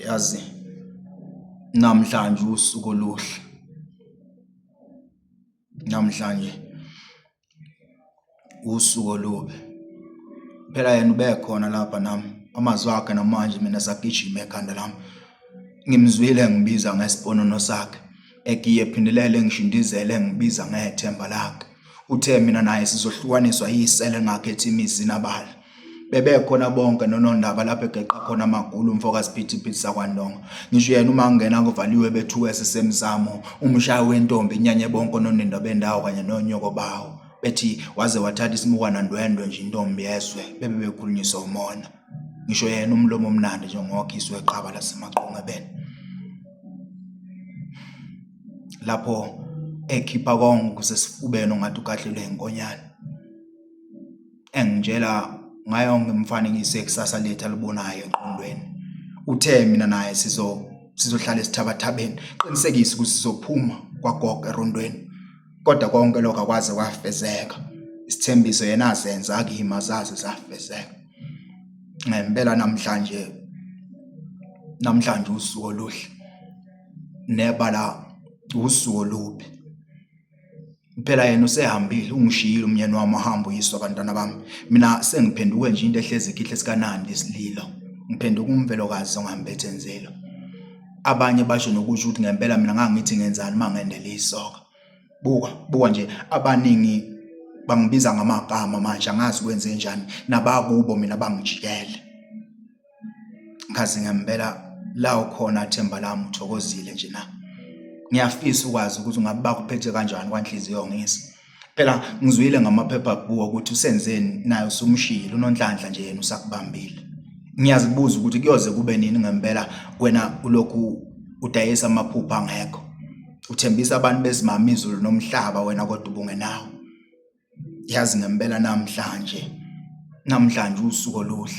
Yazi namhlanje usuku oluhle. Namhlanje usuku olubi. Phela yena ubekhona lapha nami, amazwi akhe namanje mina asagijima ekhanda lami. Ngimzwile engibiza ngesiponono sakhe, egiye ephindelela engishindizela engibiza ngethemba lakhe. Uthe mina naye sizohlukaniswa yisele engakhethi imizi nabala. Bebekhona bonke nonondaba lapho egeqa khona amagula umfo kaSiphithiphithi sakwaNdonga. Ngisho yena uma ngena kuvaliwe bethuke sisemsamo, umshayi wentombi inyanye bonke ononindwa bendawo kanye nonyoko bawo. Bethi waze wathatha isimukwana ndwendwe nje intombi yezwe bebe bekhulunyiswa umona. Ngisho yena umlomo omnandi njengowakhiswe eqaba laseMaqongebeni. Lapho ekhipha konke kusesifubeni ongathi ugahlelwe inkonyane. Engitshela ngayo yonke imifanekiso yekusasa lethu alibonayo engqondweni. Uthe mina naye sizo sizohlala esithabathabeni, qinisekisa ukuthi sizophuma kwagogo erondweni. Kodwa konke lokho akwaze kwafezeka. Isithembiso yena azenza kimi azaze zafezeka. Ngempela namhlanje namhlanje usuku oluhle nebala usuku olubi. Phela yena usehambile ungishiyile umyeni wami wahamba uyiswa abantwana bami. Mina sengiphenduke nje into ehlezi ikhihle sikanandi isililo. Ngiphenduka umfelokazi ongambethe nzilo. Abanye basho nokusho ukuthi ngempela mina ngangithi ngenzani uma ngendela isoka. Buka, buka nje abaningi bangibiza ngamagama manje angazi kwenzenjani nabakubo mina bangijikele. Khazi ngempela la ukhona themba lami uthokozile nje na. Ngiyafisa ukwazi ukuthi ungabe bakuphethe kanjani kwanhliziyo ngizwe. Phela ngizwile ngamaphephabhuku ukuthi usenzeni naye usumshiyile uNonhlanhla nje yena usakubambile. Ngiyazibuza ukuthi kuyoze kube nini ngempela wena ulokhu udayisa amaphupho angekho. Uthembisa abantu besimame izulu nomhlaba wena kodwa ubungenawo. Yazi ngempela namhlanje, namhlanje usuku oluhle.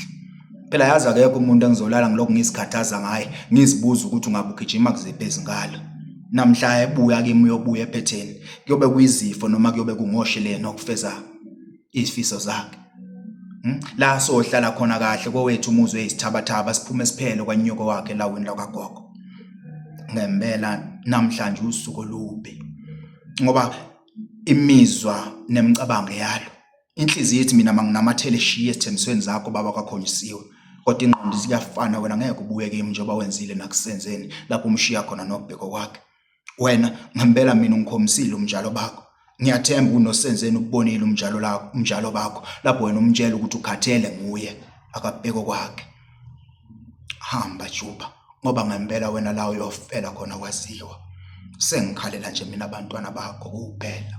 Phela yazi akekho umuntu engizolala ngilokhu ngizikhathaza ngaye, ngizibuza ukuthi ungabe ugijima kuziphi izinkalo. Namhla ebuya kimi uyobuya ephetheni, kuyobe kuyizifo noma kuyobe kungosheleni okufeza izifiso zakhe. Hmm? La sohlala khona kahle kowethu umuzi oyisithabathaba siphume siphele kwanyoko wakhe elawini lwakagogo. Ngempela namhlanje usuku olubi ngoba imizwa nemicabango yalo. Inhliziyo ithi mina manginamathele shiye ezithembisweni zakho baba kakhonjisiwe. Kodwa ingqondo ithi kuyafana wena ngeke ubuye kimi njengoba wenzile nakusenzeni lapho umshiya khona nobheko kwakhe. Wena ngempela mina ungikhombisile umnjalo bakho. Ngiyathemba unosenzeni ukubonile umnjalo lakho umnjalo bakho lapho wena umtshela ukuthi ukhathele nguye akabheko kwakhe. Hamba juba ngoba ngempela wena la uyofela khona kwaziwa. Sengikhalela nje mina abantwana bakho kuphela.